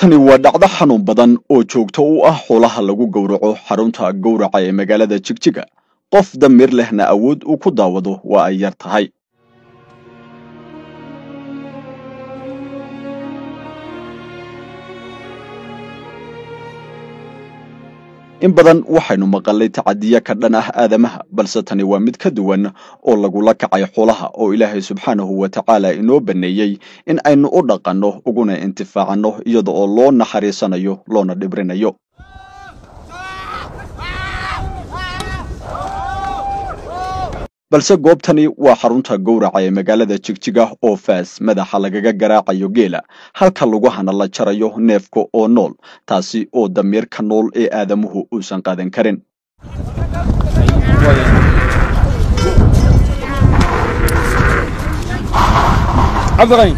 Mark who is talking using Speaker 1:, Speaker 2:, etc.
Speaker 1: Tani waa dhacdo xanuun badan oo joogto u ah xoolaha lagu gowraco xarunta gowraca ee magaalada Jigjiga. Qof damiir lehna awood uu ku daawado waa ay yar tahay. In badan waxaynu maqalnay tacadiya ka dhan ah aadamaha, balse tani waa mid ka duwan oo lagula kacay xoolaha oo Ilaahay subxaanahu wa tacaala inoo banneeyey in aynu u dhaqanno uguna intifaacanno, iyada oo loo naxariisanayo loona dhibrinayo. Balse goobtani waa xarunta gowraca ee magaalada Jigjiga oo faas madaxa lagaga garaacayo geela, halka lugahana la jarayo neefka oo nool, taasi oo damiirka nool ee aadamuhu uusan qaadan karin.
Speaker 2: Cabdiqani.